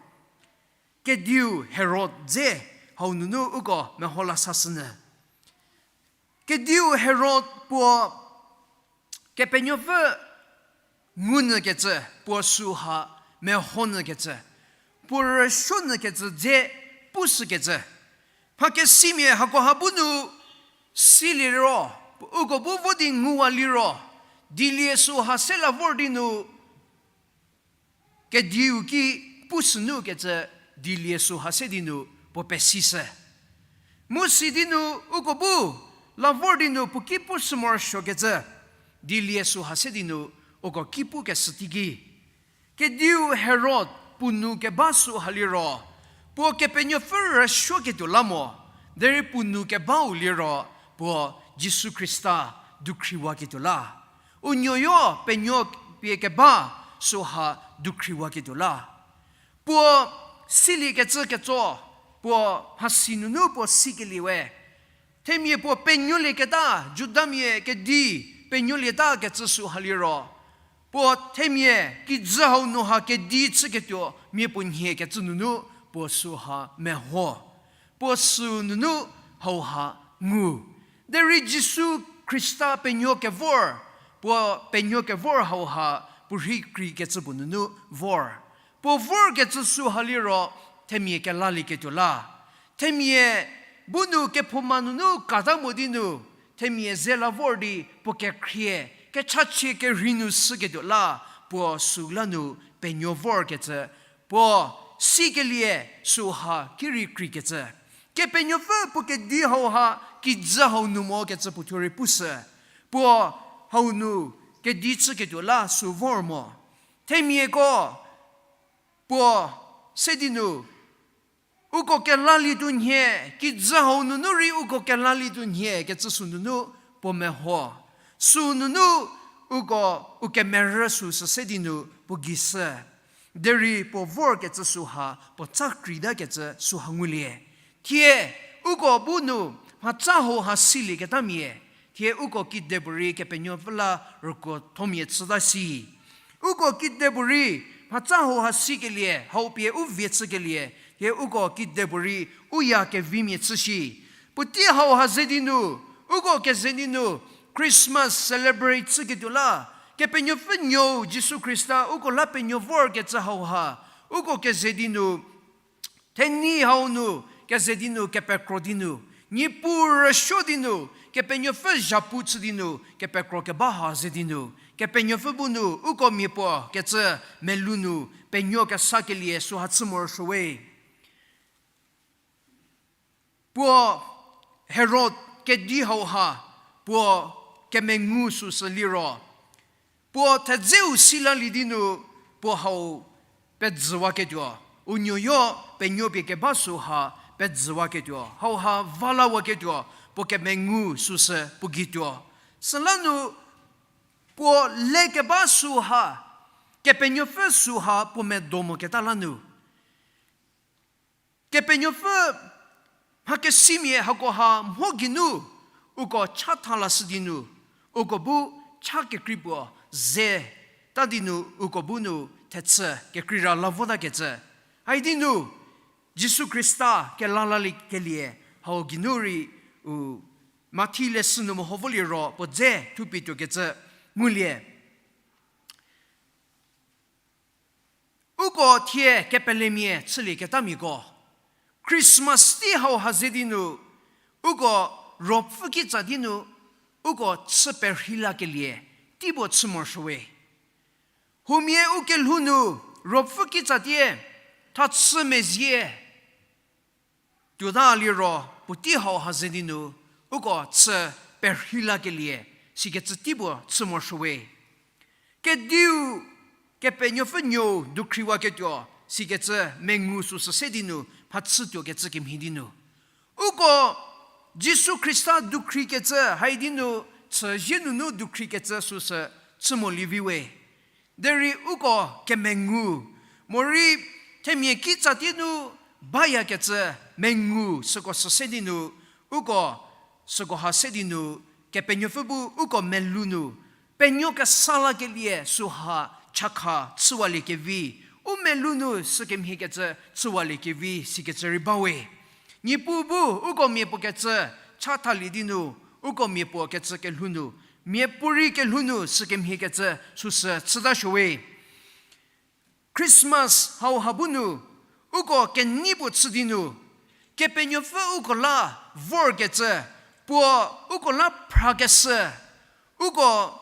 kediu Herod dze hau nunu uko meho la sashünyü. Kediu Herod puo Kepenuopfü ngunyükecü, puo süha mehonyükecü, puo rüsuonyükecü dze pushükecü. Mhakesimia hakoha bu nu siliro, uko bu vo di nguwa liro, dilie süha se la vor di nu, kediu ki pushünyükecü dilie süha se di nu puo pesishü. Mu si di nu uko bu la vor di nu puo ki pushü morosuokecü dilie süha se di nu uko ki pukeshü teiki. Kediu Herod puo nu keba süha liro, puo Kepenuopfü rüsuoketuo la mo, derei puo nu kebau liro puo Jisu Khrista dukhriwaketuo la. U nuoyo penuo pie keba süha dukhriwaketuo la. Puo siliekecü ketso, puo mhasi nunu puo sikelie we. Themia puo penuolieketa, Judamia kedi penuolieta kecü süha liro, puo themia kijü hau nu ha kedi chüketuo mia puo nhiekecü nunu puo süha meho. Puo süu nunu hauha ngu. Derei Jisu Khrista penuo kevor, puo penuo kevor hauha puo rhei kreikecü puo nunu vor. Puo vorkecü süha liro themia kelalieketuo la. Themia bu nu kephouma nunu kata mo di nu, themia ze la vor di puo kekhrie, kechachie kerhei nu shüketuo la, puo süu la nu penuo vorkecü, puo sikelie süha ki rei kreikecü. Kepenuopfü puo kedi hauha kijü hau nu mokecü puo thuo rei pushü. Puo hau nu kedi chüketuo la süu vor mo. Themiako puo se di nu, uko kelalietuo nhie, kijü hau nunu rei uko kelalietuo nhie kecü sü nunu puo meho. Sünunu uko u kemerü sü süse di nu puo gei shü. Derei puo vorkecü süha puo tsa kreitakecü süha ngulie. Thie uko bu nu mhatsa hauha silieketamia, thie uko kidepuorei Kepenuopfü la rüko thomia chüta si. Uko kidepuorei mhatsa hauha sikelie, hau pie u vie chükelie, thie uko kidepuorei u ya kevimia chü shi. Puotei hauha ze di nu, uko keze di nu, Christmas celebrate chüketuo la, Kepenuopfü Nuou Jisu Khrista uko la penuo vorkecü hauha, uko keze di nu, thenyi hau nu keze di nu kepekro di nu, Niepuu rüsuo di nu, Kepenuopfü zhapu chü di nu kepekro keba ha ze di nu, Kepenuopfü bu nu uko mia puo kecü melou nu penuo kesakelie süha chü morosuo we. Puo Herod kedi hauha puo kemengu süsü liro, puo thedzeu silalie di nu puo hau pedzüwaketuo, u nuoyo penuo pie keba süha pedzüwaketuo, hauha valawaketuo, puo kemengu süsü puo gei tuo. Süla nu puo lekeba süha, Kepenuopfü süha puo medo moketa la nu, Kepenuopfü mhakesimia hakoha mho geinu uko chatha lashü di nu, uko bu cha kekrei puo ze ta di nu uko bu nu thechü kekreira la votakecü. Hai di nu Jisu Khrista kelalakelie hau geinu rei u Mathi leshü nu meho voliro puo dze thupie tuokecü ngulie. Uko thie kepelemia chülieketamiako, Christmas tei hauha ze di nu, uko ruopfü kitsa di nu, uko chü perhei lakelie tei puo chü morosuo we. Huomia u kelhou nu ruopfü kitsa tie thachü mezie tuota liro puotei hauha ze di nu, uko chü perhei lakelie sikecü tei puo chü morosuo we. Kediu Kepenuopfü Nuou dukhriwaketuo sikecü mengu süsü se di nu mhachü tuokecü kemhie di nu, uko Jisu Khrista dukhrikecü hai di nu chüzie nunu dukhrikecü süsü chü molie vi we. Derei uko kemengu, morei themia kitsa tie nu bayakecü mengu süko süse di nu, uko süko ha se di nu, Kepenuopfü bu uko melou nu penuo kesa lakelie süha chakha chüwaliekevi, u melou nu sükemhiekecü chüwaliekevi sikecü rei ba we. Niepuu bu uko mia puo kecü chathalie di nu, uko mia puo kecü kelhou nu, miapuorei kelhou nu sükemhiekecü süsü chütasuo we. Christmas hauha bu nu, uko kenei puo chü di nu, Kepenuopfü uko la vorkecü, puo uko la phrakeshü, uko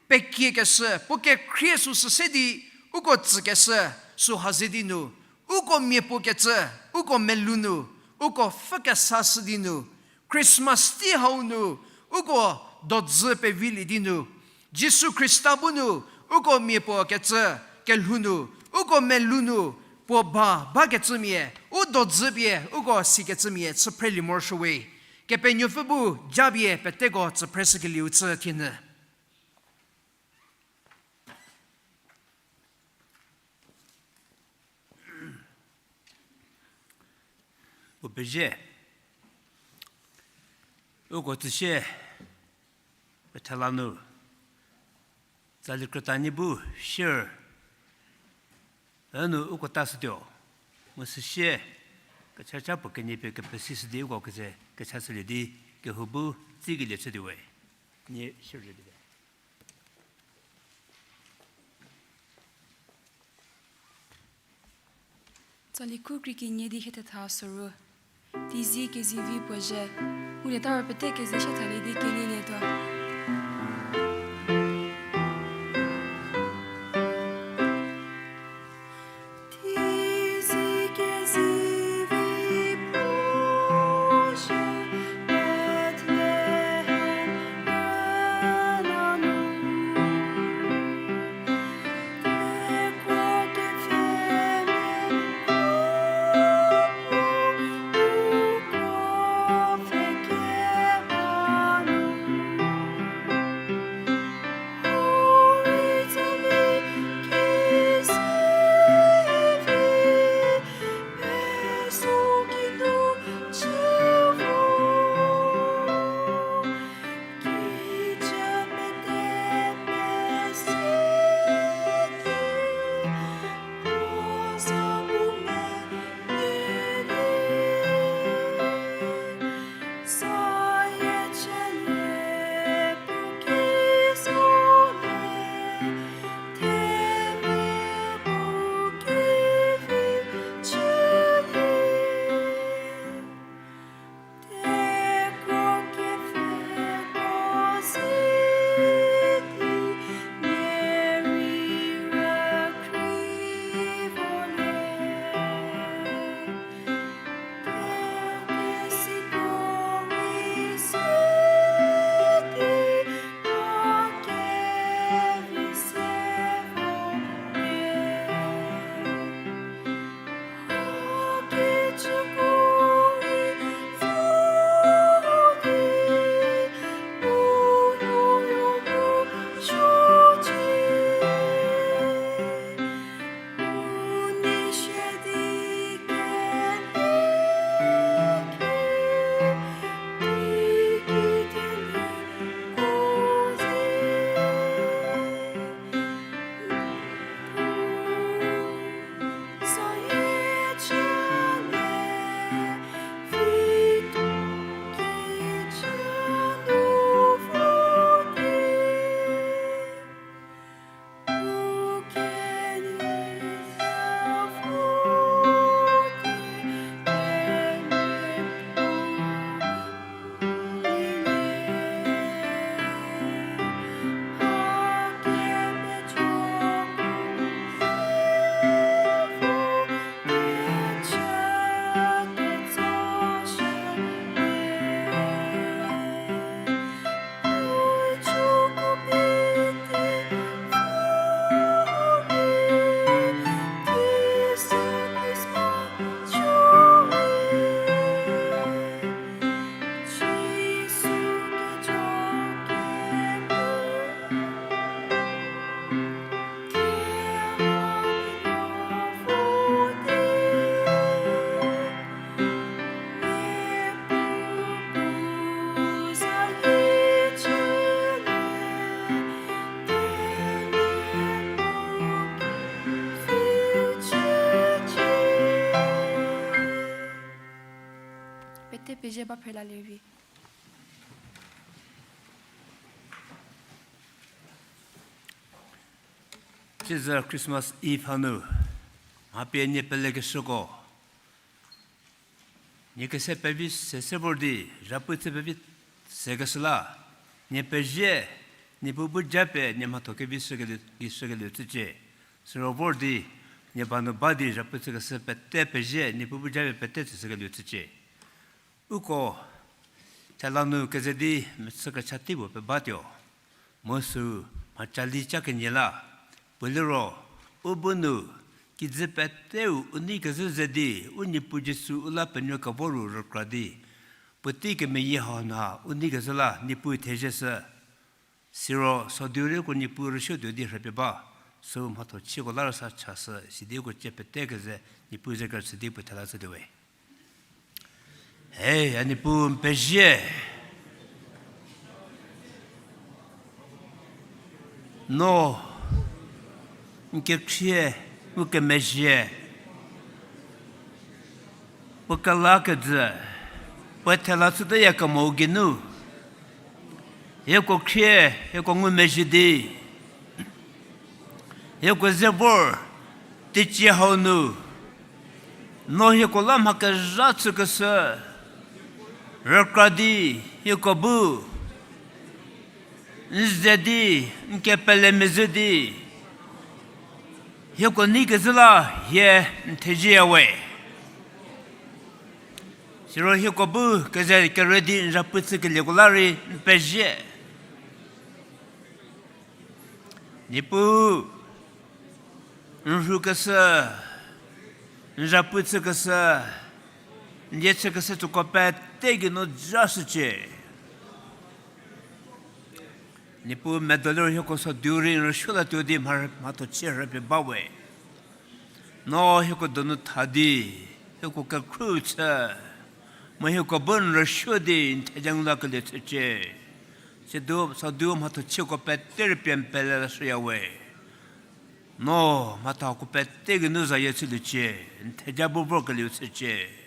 pekiekeshü, puo kekhrie süsü se di uko tsükeshü, süha ze di nu, uko mia puo kecü, uko melou nu, uko pfhükesashü di nu, Christmas tei hau nu, uko dodzü pevilie di nu, Jisu Khrista bu nu, uko mia puo kecü kelhou nu, uko melou nu, puo ba bakecümia, u dodzü pie uko sikecümia chü phrelie morosuo we. Kepenuopfü bu japie peteko tsü phreshükelieu chü thienyü. Puo pezie, uko tsüsie pethela nu, tsali krüta nie bu share, ünu uko tashütuo, mu süsie, kechacha puo kenie pie kepesishü di uko keze kechashülie di, kehou bu tsikelie chütuo we. Nie share lie di. Tsali khu krie kenie di hie thetha soru. Teizie kezivi puo zhie. Ngulieta ro pete keze shathalie di kenielietuo. Pezie ba phre lalie vi. Tsiedo Christmas Eve hanu, mha pie nie pelekeshüko, nie kese pevi se se vor di, zhapu chü pevi sekeshü la, nie pezie, Niepuu bu japie nie mhatho kevi shükelie, gei shükelie chücie. Siro vor di, nie ba nu ba di zhapu chükeshü pete pezie, Niepuu bu japie pete tsüshükelieu chücie. Uko thela nu keze di mechü kecha tei puo pebatuo. Mu sü mhacha li cha kenie la, puo liro, u bu nu, kijü peteu u nei kezhü ze di, u Niepuu Jisu u la penuo kevo ru rükra di, puotei kemeyie hau nu ha u nei kezhü la Niepuu thezie shü. Siro sodiu rei uko Niepuu rüsuotuo di rhüpie ba, sü mhatho chieko la rüsa chashü, sidi uko cie pete keze Niepuu ze kerüchü di puo thela chütuo we. He, a Niepuu n pezie. No, n kekhrie, mu kemezhie, puo kela kejü, puo thela chüteya kemou geinu, hieko khrie, hieko ngumezhie di, hieko ze vor, teicie hau nu, no hieko la mha kezha chükeshü, rükra di, hieko bu n ze di, n kepelemezhie di, hieko nei kezhü la hie n thezieya we. Siro hieko bu keze kere di n zhapu chükelieko la rei n pezie. Niepuu, n rhukeshü, n zhapu chükeshü, n die chükeshü tsüko pete geinu ja shücie. Niepuu medo liro hieko sodiu rei n rüsuo latuo di mha, mhatho chie rhüpie ba we. No hieko donu tha di, hieko kekhru chü, mu hieko bu n rüsuo di n theja ngu lakelie chücie. Sidi, sodiu mhatho chieko pete rei pie n pele lashüya we. No mhathako pete geinu zayie chüliecie, n theja bu vorkelieu chücie.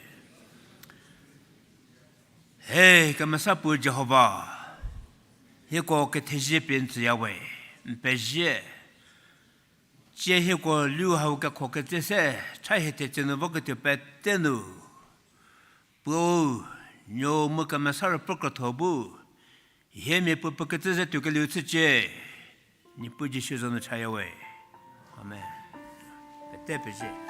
He, kemesa puo Jihova, hieko kethezie pie n tsüya we, n pezie. Tsie hieko lu hau kekho ketse se, cha hie thetse nu voketuo pete nu, Puo, Nuou mu Kemesa Ruopfü krotho bu, hiemia puo puo kecü ze tuokelieu chücie, Niepuu Jisu za nu chaya we. Amen. Pete pezie.